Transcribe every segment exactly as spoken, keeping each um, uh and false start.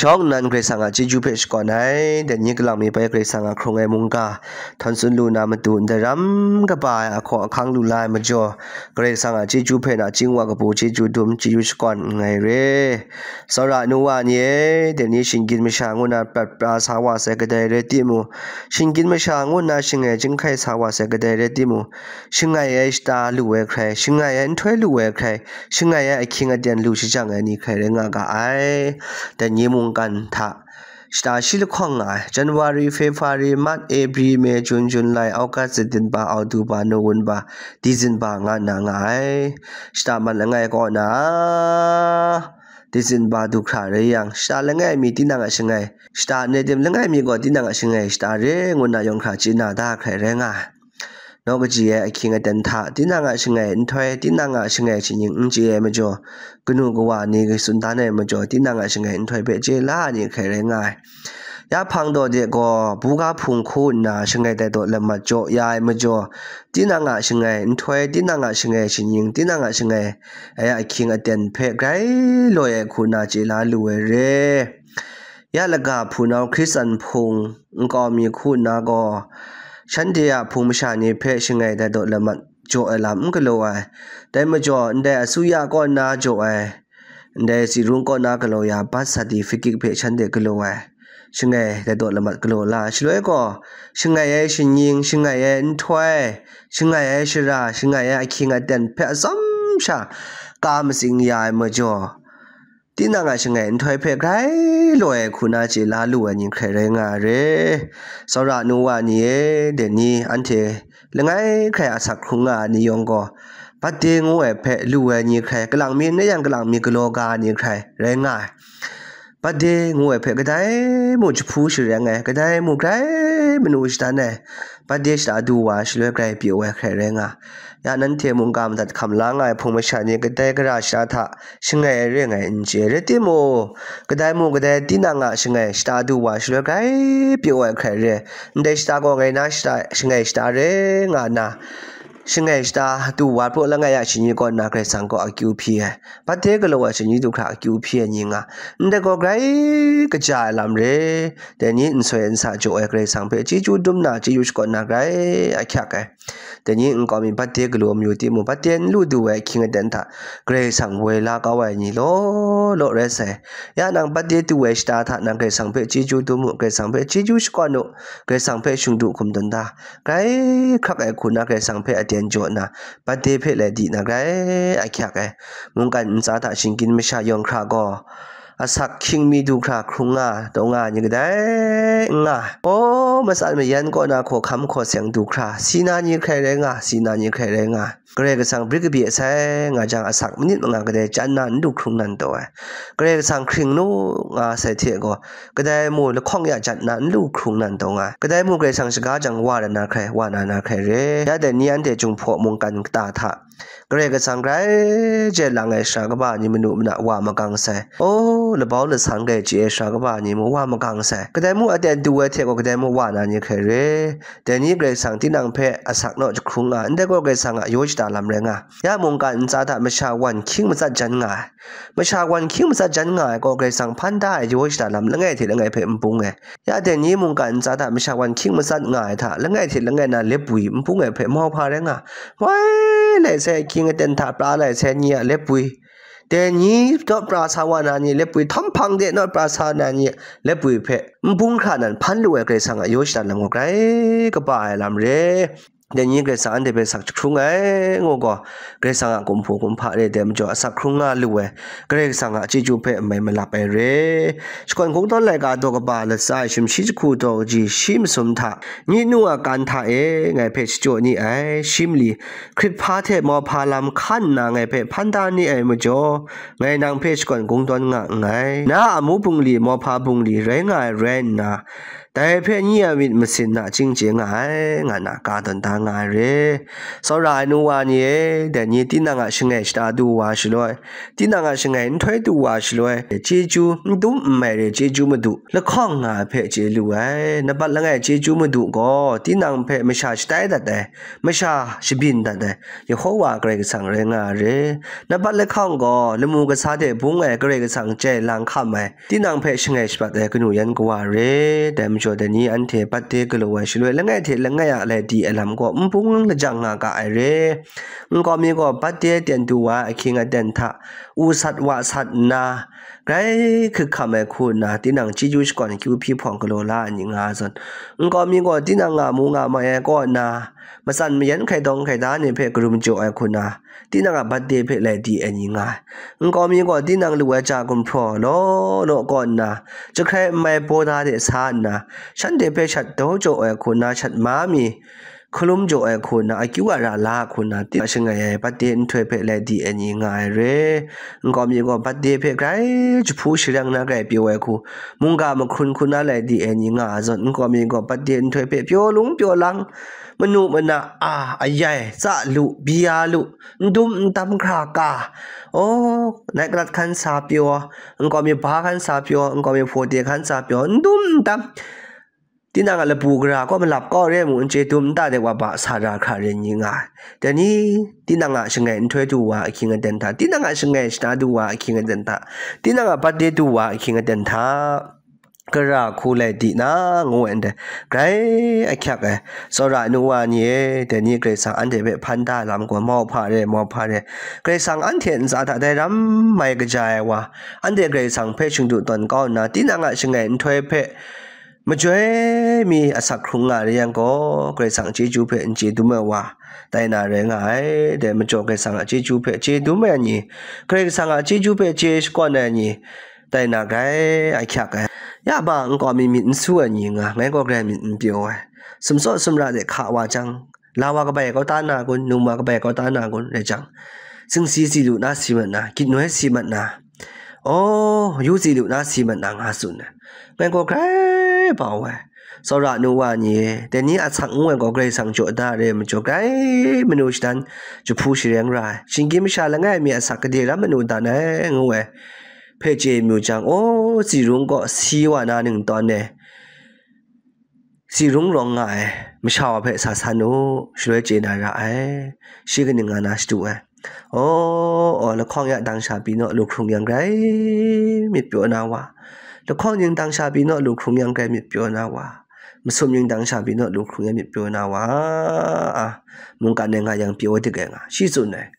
Shawng nnan Karai Kasang a chyeju hpe shakawn ai, dai ni kalang mi bai Karai Kasang a hkrung ai mungga htawn tsun lu na matu ndai ram kaba ai ahkaw ahkang lu la ai majaw, Karai Kasang a chyeju hpe nachying wa kabu chyeju dum chyeju shakawn nngai re. Tsawra nu wa ni e, dai ni shinggyim masha ngu na prat pra sa wa sai kadai rai timung, shinggyim masha ngu na shangai chyinghkai sa wa sai kadai rai timung, shangai ai shata lu ai hkrai, shangai ai nhtoi lu ai hkrai, shangai ai ahkying aten lu shajang ai ni hkrai rai nga ga ai. Dai ni mungkan hta shata shi lahkawng nga ai, January, February, March, April, May, June, July, August, September, October, November, December nga nna nga ai. Shata man langai kaw na, December du hkra rai yang, shata langai mi tinang a shangai, shata netem langai mi gaw tinang a shangai shata re ngu nna yawng hkra chye na da hkrai rai nga ai. Naw kaji ai ahkying aten hta, tinang a shangai nhtoi, tinang a shangai shaning n chye ai majaw, kanu kawa ni tsun dan ai majaw, tinang a shangai nhtoi hpe chye la ai ni hkrai rai nga ai. Ya hpang daw de gaw, buga hpung hku nna shangai tai daw lamat jaw ya ai majaw, tinang a shangai nhtoi, tinang a shangai shaning, tinang a shangai ai ahkying aten hpe grai loi ai hku na chye la lu ai re. Ya laga hpunau Hkristan hpung nkau mi hku nna gaw, shanhte a hpung masha ni hpe shangai tai daw lamat jaw ai lam n galaw ai. Dai majaw, ndai asuya kaw nna jaw ai, ndai tsi rung kaw nna galaw ya birth certificate hpe shanhte galaw ai, shangai tai daw lamat galaw la ai. Shaloi gaw, shangai ai shaning, shangai ai nhtoi, shangai ai shara, shangai ai ahkying aten hpe atsawm sha ka matsing ya ai majaw, tinang a shangai nhtoi hpe grai loi ai hku na chye la lu ai ni hkrai rai nga ai re. Tsawra nu wa ni e, dai ni anhte langai hkrai asak hkrung nga ai ni yawng gaw, birthday ngu ai hpe lu ai ni hkrai, kalang mi n rai yang kalang mi galaw ga ai ni hkrai rai nga ai. Birthday ngu ai hpe kadai mung jahpu shareng ai, kadai mung grai manu shadan ai, birthday shata du wa shaloi grai pyaw ai hkrai rai nga ai. Ya nanhte mungga madat hkam la nga ai hpung masha ni kadai gara shata hta shangai ai re ngai n chye, rai timung, kadai mung kadai tinang a shangai shata du wa shaloi grai pyaw ai hkrai re. Ndai shata gaw ngai na shata, shangai shata re nga nna, shangai shata du wa praw langai a shani kaw nna Karai Kasang kaw akyu hpyi ai, birthday galaw ai shani du hkra akyu hpyi ai ni nga, ndai gaw grai kaja ai lam re. Dai ni nsoi nsa jaw ai Karai Kasang hpe chyeju dum na, chyeju shakawn na grai ahkyak ai. Dai ni nkau mi birthday galaw mayu timung, birthday n lu du ai ahkying aten hta Karai Kasang woi la kau ai ni law law rai sai. Ya nang birthday du ai shata hta nang Karai Kasang hpe chyeju dum u, Karai Kasang hpe chyeju shakawn u, Karai Kasang hpe shingdu hkum dun da. Grai hkrak ai hku na Karai Kasang hpe aten jaw nna, birthday hpe lai di na grai ahkyak ai. Mungkan ntsa hta shinggyim masha yawng hkra gaw, asak hkying mi du hkra hkrung nga, taw nga ai ni kadai n nga. Gaw, matsan mayan kaw na hkawhkam hkaw seng du hkra, si na ni hkrai rai nga, si na ni hkrai rai nga. Karai Kasang bri kabye sai nga jang, asak manit manga kadai chyan na n lu hkrung nan taw ai. Karai Kasang hkring nu nga sai hte gaw, kadai mu lahkawng ya jat na n lu hkrung nan taw nga ai. Kadai mu Karai Kasang shaga jang wa na na hkrai, wa na na hkrai re. Ya dai ni anhte Jinghpaw mungkan kata hta, Karai Kasang grai je lang ai sara kaba ni manu mana wa magang sai. O, labau lasan grai chye ai sara kaba ni mu wa magang sai. Kadai mu aten du ai hte gaw kadai mu wa na ni hkrai re. Dai ni Karai Kasang tinang hpe asak naw jahkrung nga, ndai gaw Karai Kasang a yaw shada lam rai nga. Ya mungkan ntsa hta masha wan hkying matsat jan nga ai. Masha wan hkying matsat jan nga ai gaw Karai Kasang hpan da ai yaw shada lam langai hte langai hpe n bung ai. Ya dai ni mungkan ntsa hta masha wan hkying matsat nga ai hta langai hte langai na lepwi n bung ai hpe mauhpa rai nga. Wai lai sai ahkying aten hta pra lai sai ni a lepwi, dai ni naw pra sa wa na ni lepwi, htawm hpang de naw pra sa na ni lepwi hpe n bung hkra nan hpan lu ai Karai Kasang a yaw shada lam gaw grai kaba ai lam re. Dai ni Karai Kasang anhte hpe sak jahkrung ai ngu gaw, Karai Kasang a kumhpa kumhpa re ai majaw asak hkrung nga lu ai Karai Kasang a chyeju hpe n mai malap ai re. Shakawn Kungdawn laika daw kaba latsa ai sumshi jahku daw kaji shi masum hta, Nye nu a kan hta e ngai hpe shachyaw ni ai, shi mali hkrit hpa hte mauhpa lam hkan nna ngai hpe hpan da ni ai majaw, ngai nang hpe shakawn kungdawn nga nngai. Na a amu bungli, mauhpa bungli rai nga ai rai nna, Dai hpe nye a myit masin nachying chye nga ai, nga na ka tawn da nga ai re. Tsawra ai nu wa ni e, dai ni tinang a shangai shata du wa shaloi, tinang a shangai nhtoi du wa shaloi, chyeju n dum n mai re, chyeju madu lahkawng nga ai hpe chye lu ai. Nat bat langai chyeju madu gaw tinang hpe masha shatai dat ai, masha shabyin dat ai, Yehowa Karai Kasang rai nga ai re. Nat bat lahkawng gaw lamu kasa hte bung ai Karai Kasang jai lang hkam ai, tinang hpe shangai shabat ai kanu yan kawa re. Dai majaw dai ni anhte bat de galaw ai shaloi langai hte langai a lai di ai lam gaw n bung lajang nga ga ai re. Nkau mi gaw bat de ten du wa ai ahkying aten hta, u sat wa sat nna, grai hkrit hkam ai hku nna, tinang chyeju shakawn akyu hpyi hpawng galaw la ai ni nga ai zawn, nkau mi gaw tinang nga mu nga mai ai kaw nna, matsan mayan hkai dawng hkai da ni hpe karum jaw ai hku nna, tinang a bat de hpe lai di ai ni nga ai. Nkau mi gaw tinang lu ai ja gumhpraw law law kaw nna, jahkrai n mai baw da de sa nna, shanhte hpe shat daw jaw ai hku nna, shat ma mi hkalum jaw ai hku nna, akyu ara la hku nna, tinang shangai ai bat de nhtoi hpe lai di ai ni nga ai re. Nkau mi gaw bat de hpe grai jahpu sharang na grai pyaw ai hku, mungga mahkrun hku na lai di ai ni nga ai zawn, nkau mi gaw bat de nhtoi hpe pyaw lung pyaw lang, manu mana a, ayai, tsa lu, bia lu, n dum n tam hkra ka, o, nai kalat hkan sa pyaw, nkau mi ba hkan sa pyaw, nkau mi hpawde hkan sa pyaw, n dum n tam. Tinang a lapu gara kaw malap kau re mu n chye, dum nta de wa ba sa ra hkra ren ni nga ai. Dai ni, tinang a shangai nhtoi du wa ahkying aten hta, tinang a shangai shana du wa ahkying aten hta, tinang a bat de du wa ahkying aten hta, gara hku lai di na, ngu ai ndai, grai ahkyak ai. Tsawra ai nu wa ni e, dai ni Karai Kasang anhte hpe hpan da ai lam gaw, mau hpa re, mau hpa re. Karai Kasang anhte ntsa hta dai ram mai kaja ai wa, anhte Karai Kasang hpe shingdu tawn kau nna, tinang a shangai nhtoi hpe majoi mi asak hkrung nga re yang gaw, Karai Kasang chyeju hpe n chye dum ai wa, tai na rai nga ai. Dai majaw Karai Kasang a chyeju hpe chye dum ai ni, Karai Kasang a chyeju hpe chye shakawn ai ni, tai na grai ahkyak ai. Ya ma, nkau mi myit n su ai ni nga, ngai gaw grai myit n pyaw ai. Sumsawt sumra de hka wa jang, la wa kabai kau ta na kun, num wa kabai kau ta na kun, rai jang, singsi si lu na si mat na, gyit noi si mat na, aw, yu si lu na si mat na, nga tsun ai. Ngai gaw grai bau ai. Tsawra nu wa ni e, dai ni asak ngu ai gaw Karai Kasang jaw da re ai majaw, grai manu shadan jahpu shareng ra ai, shinggyim masha langai mi asak gade ram manu dan ai ngu ai hpe chye mu jang, aw, tsi rung kaw si wa na ningtawn e, tsi rung rawng nga ai masha wa hpe sa san u, shaloi chye na ra ai, shi kaning nga na shadu ai. Aw, aw, lahkawng ya dang sha pyi naw, lu hkrung yang grai myit pyaw na wa, lahkawng ning dang sha pyi naw, lu hkrung yang grai myit pyaw na wa, masum ning dang sha pyi naw, lu hkrung yang myit pyaw na wa, a, mungkan ai nga yang pyaw dik ai nga, shi tsun ai.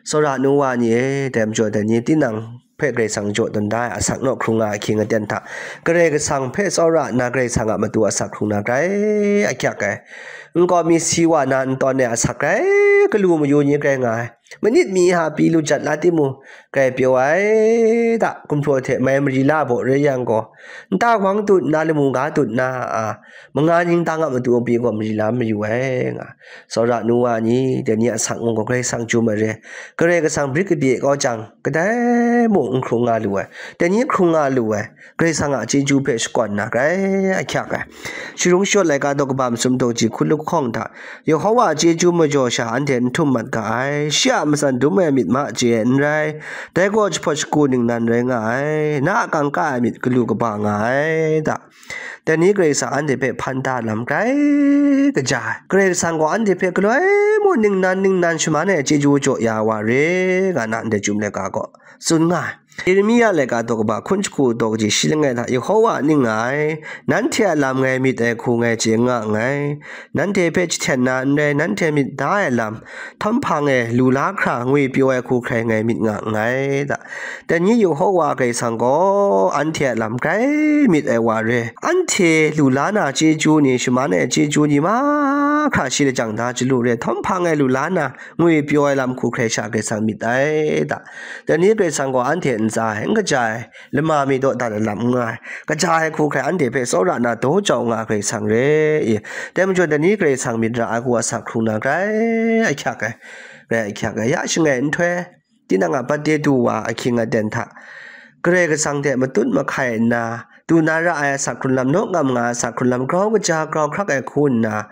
Tsawra nu wa ni e, dai majaw dai ni tinang hpe Karai Kasang jaw tawn da ai asak naw hkrung nga ai ahkying aten hta, Karai Kasang hpe tsawra nna Karai Kasang a matu asak hkrung na grai ahkyak ai. Nkau mi si wa na ntawn e asak grai galu mayu ni grai nga ai. Manit mi ha pyi lu jat la timung, grai pyaw ai da, gumhpraw hte mai mari la baw rai yang gaw, nta hkawang tut nna, lamu ga tut nna, a, manga ning dang a matu pyi gaw mari la mayu ai nga. Tsawra nu wa ni, dai ni asak ngu gaw Karai Kasang chyu ma re. Karai Kasang brit kabye kau jang, kadai mung n hkrung nga lu ai, dai ni hkrung nga lu ai, Karai Kasang a chyeju hpe shakawn na grai ahkyak ai. Shirung shawt laika daw kaba masum daw ji hkun lahkawng hta, Yehowa a chyeju majaw sha anhte n htum mat ga ai, shi a matsan dum ai myit ma chye ai n rai, dai gaw jahpawt shagu ningnan rai nga ai, na a kangka ai myit galu kaba nga ai da. Dai ni Karai Kasang anhte hpe hpan da lam grai kaja ai. Karai Kasang gaw anhte hpe galoi mung ningnan ningnan shaman ai chyeju jaw ya wa re, nga na ndai chyum laika gaw tsun nga ai. Yeremia laika daw kaba hkun shagu daw kaji shi langai hta, Yehowa ning nga ai, nanhte a lam ngai myit ai hku ngai chye nga nngai. Nanhte hpe jahten na n rai, nanhte myit da ai lam, htawm hpang e lu la hkra ngwi pyaw ai hku hkrai ngai myit nga nngai da. Dai ni Yehowa Karai Kasang gaw anhte a lam grai myit ai wa re. Anhte lu la na chyeju ni, shaman ai chyeju ni mahkra shi lajang da chyalu re, htawm hpang e lu la na ngwi pyaw ai lam hku hkrai sha Karai Kasang myit ai da. Dai ni Karai Kasang gaw anhte ntsa ai, n kaja ai, lama mi dawdan ai lam n nga ai, kaja ai hku hkrai anhte hpe tsawra na daw jau nga ai Karai Kasang re i. Dai majaw dai ni Karai Kasang myit ra ai hku asak hkrung na grai ahkyak ai, grai ahkyak ai. Ya shangai nhtoi, tinang a bat de du wa ahkying aten hta, Karai Kasang hte matut mahkai nna, du na ra ai asak hkrun lam, nawk ngam nga ai asak hkrun lam, grau kaja grau hkrak ai hku nna,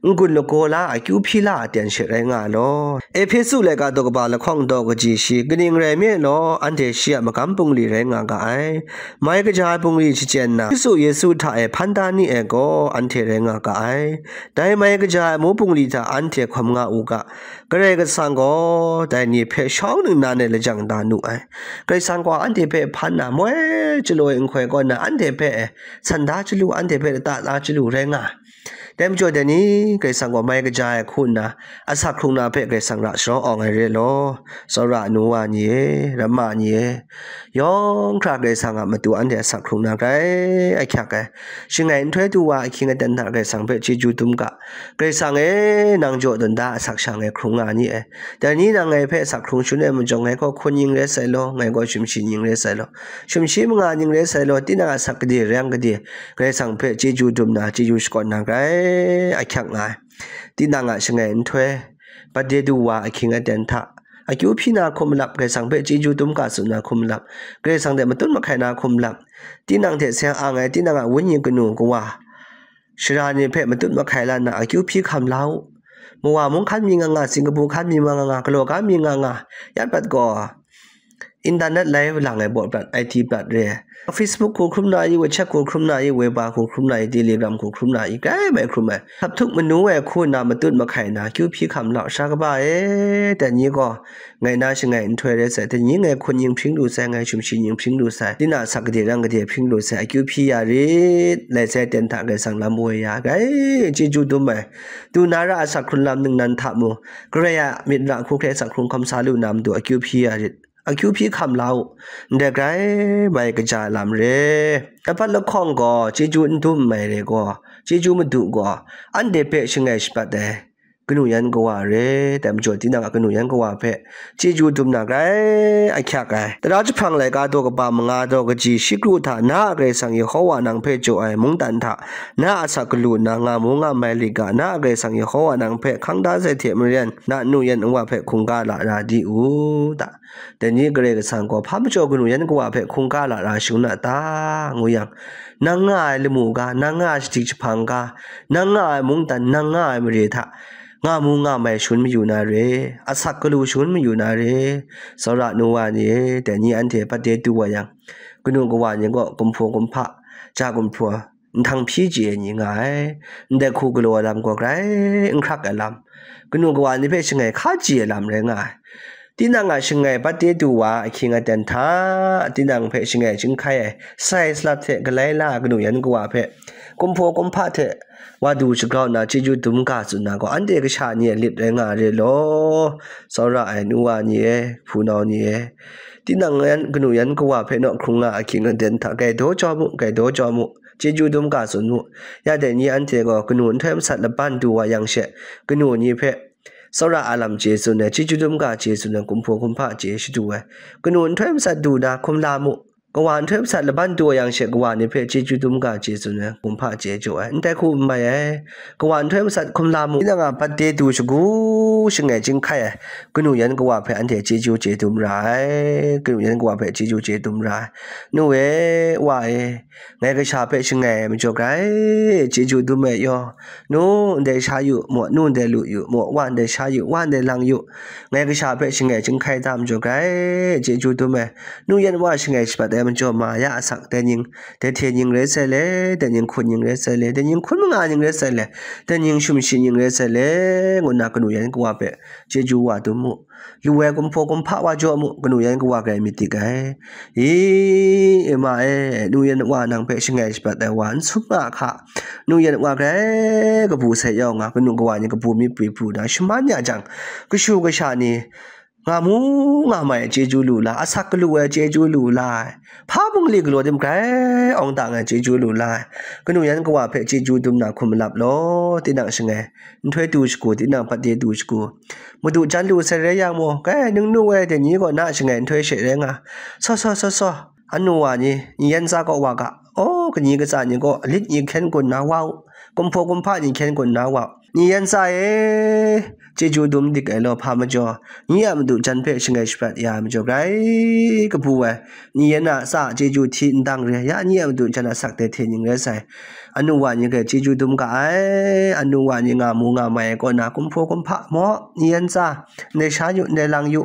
n-gun lagaw la, akyu hpyi la aten she rai nga ai law. Ehpesu laika daw kaba lahkawng daw kaji shi, kaning rai nme law, anhte shi a magam bungli rai nga ga ai. Mai kaja ai bungli shachyen na, Hkristu Yesu hta e hpan da ni e gaw, anhte rai nga ga ai. Dai mai kaja ai amu bungli hta anhte hkawm nga u ga, Karai Kasang gaw dai ni hpe shawng ningnan e lajang da nu ai. Karai Kasang gaw anhte hpe hpan na moi chalaw ai nhtoi kaw nna, anhte hpe san da chyalu, anhte hpe lata da chyalu rai nga ai. Dai majaw dai ni Karai Kasang gaw mai kaja ai hku nna, asak hkrung na hpe Karai Kasang ra sharawng awng ai re law, tsawra ai nu wa ni e, ramma ni e, yawng hkra Karai Kasang a matu anhte asak hkrung na grai ahkyak ai. Shangai nhtoi du wa ahkying aten hta Karai Kasang hpe chyeju dum ga, Karai Kasang e, nang jaw dun da asak sha ngai hkrung nga ni e. Dai ni nang ngai hpe asak hkrung shangun ai majaw, ngai gaw hkun ning rai sai law, ngai gaw sumshi ning rai sai law, sumshi manga ning rai sai law, tinang a asak gade rai yang gade, Karai Kasang hpe chyeju dum na, chyeju shakawn na grai ahkyak nga ai. Tinang a shangai nhtoi, birthday du wa ahkying aten hta, akyu hpyi na hkum malap, Karai Kasang hpe chyeju dum ga tsun na hkum malap, Karai Kasang hte matut mahkai na hkum malap, tinang hte seng ang ai tinang a wenyi kanu kawa, sara ni hpe matut mahkai la nna akyu hpyi hkam la u. Mawa mung hkan mi nga nga, Singapore hkan mi nga nga, galaw ga mi nga nga, yat bat gaw, internet lai lang ai baw prat, I T prat re. Facebook hku hkrum na i, WeChat hku hkrum na i, Weibo hku hkrum na i, Telegram hku hkrum na i, grai mai hkrum ai. Hkap htuk manu ai hku nna matut mahkai na, akyu hpyi hkam la u, sara kaba e, dai ni gaw, ngai na shangai nhtoi rai sai, dai ni ngai hkun ning hpring lu sai, ngai sumshi ning hpring lu sai, tinang a asak gade rai yang gade hpring lu sai, akyu hpyi ya rit, lai sai aten hta Karai Kasang lam woi ya, grai chyeju dum ai. Du na ra asak hkrun lam ningnan hta mung, Karai a myit ra hku hkrai asak hkrung hkawm sa lu na matu akyu hpyi ya rit, akyu hpyi hkam la u, ndai grai mai kaja ai lam re. Apat lahkawng gaw chyeju n dum ai re gaw, chyeju madu gaw, anhte hpe shangai shabat ai kanu yan kawa re, dai majaw tinang a kanu yan kawa hpe chyeju dum na grai ahkyak ai. Tara jahprang laika daw kaba manga daw kaji shi kru hta na a Karai Kasang Yehowa nang hpe jaw ai mungdan hta na a asak galu nna nga mu nga mai lit ga, na a Karai Kasang Yehowa nang hpe hkang da sai hte maren, na nu yan nwa hpe hkungga lara di u ta. Dai ni Karai Kasang gaw hpa majaw kanu yan kawa hpe hkungga lara shangun a ta, ngu yang, nang nga ai lamu ga, nang nga ai shadik jahpang ga, nang nga ai mungdan, nang nga ai mare hta nga mu nga mai shangun mayu na re, asak galu shangun mayu na re, tsawra nu wa ni e, dai ni anhte birthday du wa yang, kanu kawa ni gaw kumhpaw kumhpa, ja kumhpaw, nhtang hpyi chye ai ni nga ai, ndai hku galaw ai lam gaw grai n hkrak ai lam, kanu kawa ni hpe shangai hka chye ai lam rai nga ai. Tinang a shangai birthday du wa ahkying aten hta, tinang hpe shangai chyinghkai ai, sai salap hte galai la ai kanu yan kawa hpe, kumhpaw kumhpa hte wa du shagrau nna chyeju dum ga tsun na gaw, anhte kasha ni a lit rai nga ai re law, tsawra ai nu wa ni e, hpunau ni e, tinang yan, kanu yan kawa hpe naw hkrung nga ahkying aten hta, grai daw jaw mu, grai daw jaw mu, chyeju dum ga tsun mu. Ya dai ni anhte gaw kanu nhtoi masat laban du wa yang she, kanu ni hpe tsawra a lam chye tsun ai, chyeju dum ga chye tsun ai, kumhpaw kumhpa chye shadu ai. Kanu nhtoi masat du na hkum la mu. Kawa nhtoi masat laban du wa yang she, kawa ni hpe chyeju dum ga chye tsun ai, kumhpa chye jaw ai, ndai hku n mai ai. Kawa nhtoi masat hkum la mu. Tinang a birthday du shagu shangai chyinghkai ai kanu yan kawa hpe anhte chyeju chye dum ra ai. Kanu yan kawa hpe chyeju chye dum ra ai. Nu e, wa e, ngai kasha hpe shangai ai majaw grai chyeju dum ai yaw, nu ndai sha yu, maw, nu ndai lu yu, maw, wa ndai sha yu, wa ndai lang yu, ngai kasha hpe shangai chyinghkai da majaw grai chyeju dum ai. Nu yan wa shangai shabat ai majaw ma ya asak, dai ning, dai hte ning rai sai le, dai ning hkun ning rai sai le, dai ning hkun manga ning rai sai le, dai ning sumshi ning rai sai le, ngu nna kanu yan kawa hpe chyeju wa dum mu. Lu ai kumhpaw kumhpa wa jaw mu, kanu yan kawa grai myit dik ai. I, i ma e, nu yan wa nang hpe shangai shabat ai wa n sum nga hka. Nu yan wa grai kabu sai yau nga, kanu kawa ni kabu myit pru pru na shaman ya jang, kashu kasha ni nga mu nga mai ai chyeju lu la, asak galu ai chyeju lu la ai, hpa bungli galaw tim grai awng dang ai chyeju lu la ai, kanu yan kawa hpe chyeju dum na hkum malap law, tinang shangai nhtoi du shagu, tinang birthday du shagu, madu jan lu sai rai yang maw, kai, ningnu e, dai ni gaw na shangai nhtoi she rai nga, saw saw saw saw, anu wa ni, n yan tsa kaw wa ga, aw, kani katsa ni gaw lit ni hkyen gun na wa u, kumhpaw kumhpa ni hkyen gun na wa, ni yan tsa e, chyeju dum dik ai law, hpa majaw, ni a madu jan hpe shangai shaprat ya ai majaw, grai kabu ai, ni yan a tsa chyeju hti n dang re, ya ni a madu jan a sakde hte ning rai sai. Anu wa ni hpe chyeju dum ga ai, anu wa ni nga mu nga mai ai kaw na, kumhpaw kumhpa maw, ni yan tsa, ndai sha yu, ndai lang yu,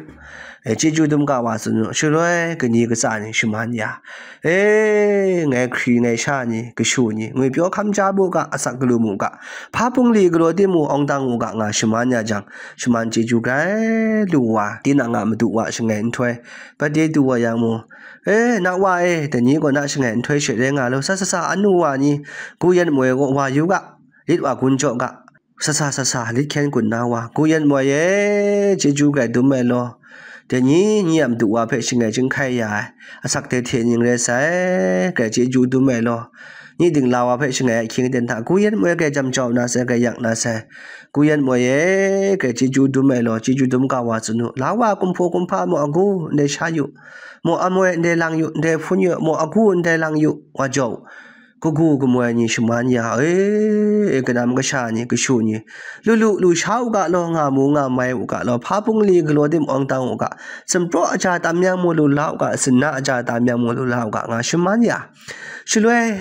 e, chyeju dum ga wa tsun u, shaloi kani katsa ni shaman ya, e, ngai hkri ngai sha ni, kashu ni, ngwipyaw hkam ja bu ga, asak galu mu ga, hpa bungli galaw tim mu, awng dang u ga, nga shaman ya jang, shaman chyeju grai lu wa, tinang a madu wa shangai nhtoi, bade du wa yang mu, e, na wa e, dai ni gaw na shangai nhtoi she rai nga law, sa sa sa, anu wa ni, gu yan moi gaw wa yu ga, lit wa gun jaw ga, sa sa sa sa, lit hkyen gun na wa, gu yan moi e, chyeju grai dum ai law, dai ni, ni a madu wa hpe shangai chyinghkai ya ai, asak dai hte ning rai sai, grai chyeju dum ai law, ni dingla wa hpe shangai ahkying aten hta, gu yan moi grai jam jau na sai, grai yak na sai, gu yan moi e, grai chyeju dum ai law, chyeju dum ga wa tsun u, la wa kumhpaw kumhpa mu agu, ndai sha yu, mu amoi, ndai lang yu, ndai hpun yu, mu agu, ndai lang yu, wa jau. Kagu kamoi ni shaman ya, e, e, kanam kasha ni, kashu ni, lu lu lu sha u ga law, nga mu nga mai u ga law, hpa bungli galaw tim awng dang u ga, sumpraw aja tam yang mu lu la u ga, sinna aja tam yang mu lu la u ga, nga shaman ya. Shaloi,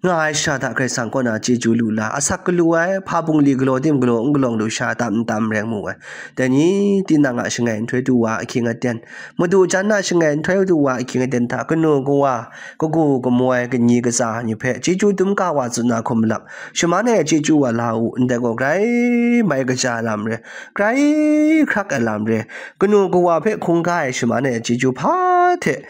nga ai shara hta Karai Kasang kaw na chyeju lu la, asak galu ai, hpa bungli galaw tim galaw n galawng lu sha tam n tam reng mu ai. Dai ni, tinang a shangai nhtoi du wa ahkying aten, madu jan na shangai nhtoi du wa ahkying aten hta, kanu kawa, kagu kamoi, kanyi katsa ni hpe chyeju dum ga wa tsun na hkum malap, shaman e chyeju wa la u, ndai gaw grai mai kaja lam re, grai hkrak ai lam re, kanu kawa hpe hkungga ai shaman e chyeju hpa hte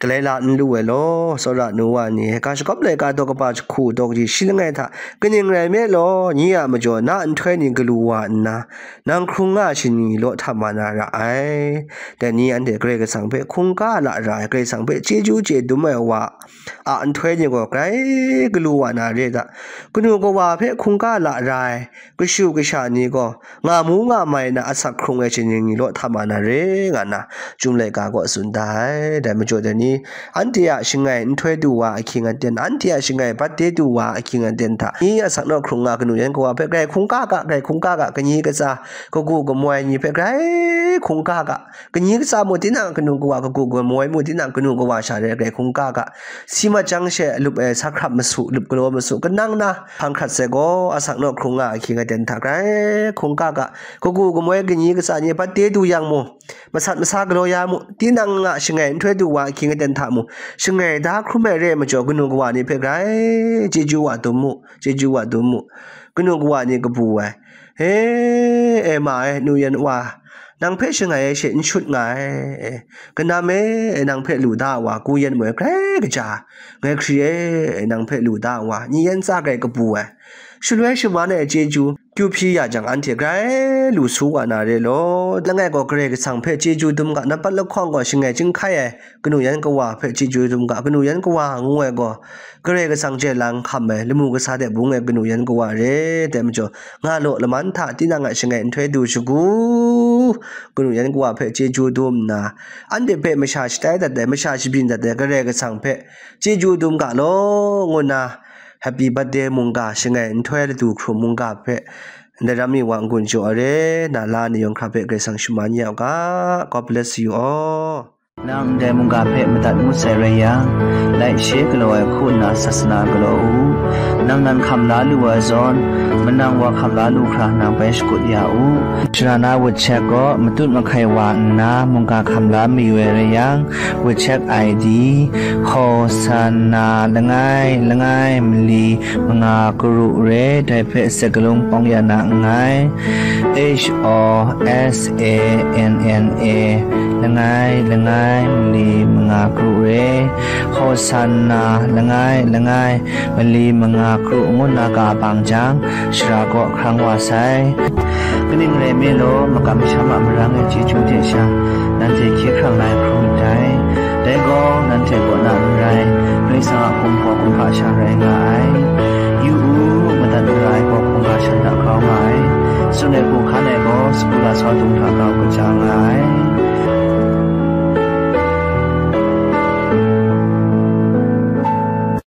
galai la n lu ai law, tsawra nu wa ni, ga shagawp laika daw kaba jahku daw kaji shi langai hta, kaning rai nme law, ni a majaw na nhtoi ni galu wa nna, nang hkrung nga ai shani law htam wa na ra ai. Dai ni anhte Karai Kasang hpe hkungga la ra ai, Karai Kasang hpe chyeju chye dum ai wa a nhtoi ni gaw grai galu wa na re ai hta, kanu kawa hpe hkungga la ra ai, kashu kasha ni gaw, nga mu nga mai na asak hkrung ai shaning ni law htam wa na re, nga na, Chyum laika gaw tsun da ai. Dai majaw dai ni, anhte a shangai nhtoi du wa ahkying aten, anhte a shangai bade du wa ahkying aten hta, ni asak naw hkrung nga kanu yan kawa hpe grai hkungga ga, grai hkungga ga, kanyi katsa, kagu kamoi ni hpe grai hkungga ga, kanyi katsa mu tinang kanu kawa, kagu kamoi mu tinang kanu kawa sha re grai hkungga ga, si mat jang she lup ai sa hkrap masu, lup galaw masu, kanang na hpang hkrat sai gaw, asak naw hkrung nga ahkying aten hta grai hkungga ga, kagu kamoi kanyi katsa ni bade du yang mu, masat masa galaw ya mu, tinang a shangai nhtoi du wa ahkying aten hta mu, shangai da hkrum ai re ai majaw, kanu kawa ni hpe grai chyeju wa dum mu, chyeju wa dum mu, kanu kawa ni kabu ai, e, e ma e, nu yan wa, nang hpe shangai ai she n shut nga ai, e, kanam e, e, nang hpe lu da ai wa, gu yan moi grai kaja, ngai hkri e, e, nang hpe lu da ai wa, ni yan tsa grai kabu ai, shaloi shaman ai chyeju kyu hpyi ya jang, anhte grai lu su wa na re law. Langai gaw Karai Kasang hpe chyeju dum ga, nampat lahkawng gaw shangai chyinghkai ai kanu yan kawa hpe chyeju dum ga, kanu yan kawa ngu ai gaw, Karai Kasang chye lang hkam ai, lamu kasa hte bung ai kanu yan kawa re, dai majaw, nga law laman hta tinang a shangai nhtoi du shagu, kanu yan kawa hpe chyeju dum nna, anhte hpe masha shatai dat ai, masha shabyin dat ai Karai Kasang hpe chyeju dum ga law, ngu nna, Happy Birthday mungga shangai nhtoi ladu hkrum mungga hpe, ndai ram mi wa n-gun jaw ai re, na la ni yawng hkra hpe Karai Kasang shaman ya u ga. God bless you all. Nang ndai mungga hpe madat ngut sai rai yang, laishe galaw ai hku nna sasana galaw u. Nang nan hkam la lu ai zawn, manang wa hkam la lu hkra nang bai shakut ya u. Sharana WeChat gaw matut mahkai wa nna mungga hkam la mayu ai rai yang, WeChat I D, Hosanna langai langai mali manga karu re, dai hpe sakalung pawng ya na nngai. H O S A N N A, langai langai mali manga karu re, Hosanna langai langai mali manga karu ngu nna ga bang jang, shara kaw hkrang wa sai. Kaning rai nme law, makam masham a marang e chyeju hte sha, nanhte hkye hkrang na ai hkrum ndai. Dai gaw, nanhte kaw na n rai, Karai Kasang a kumhpaw kumhpa sha rai nga ai. Yu u, madat mara ai gaw hkungga shan hta grau nga ai. Tsun ai hku hkan ai gaw, sagu lasau dung hta grau kaja nga ai.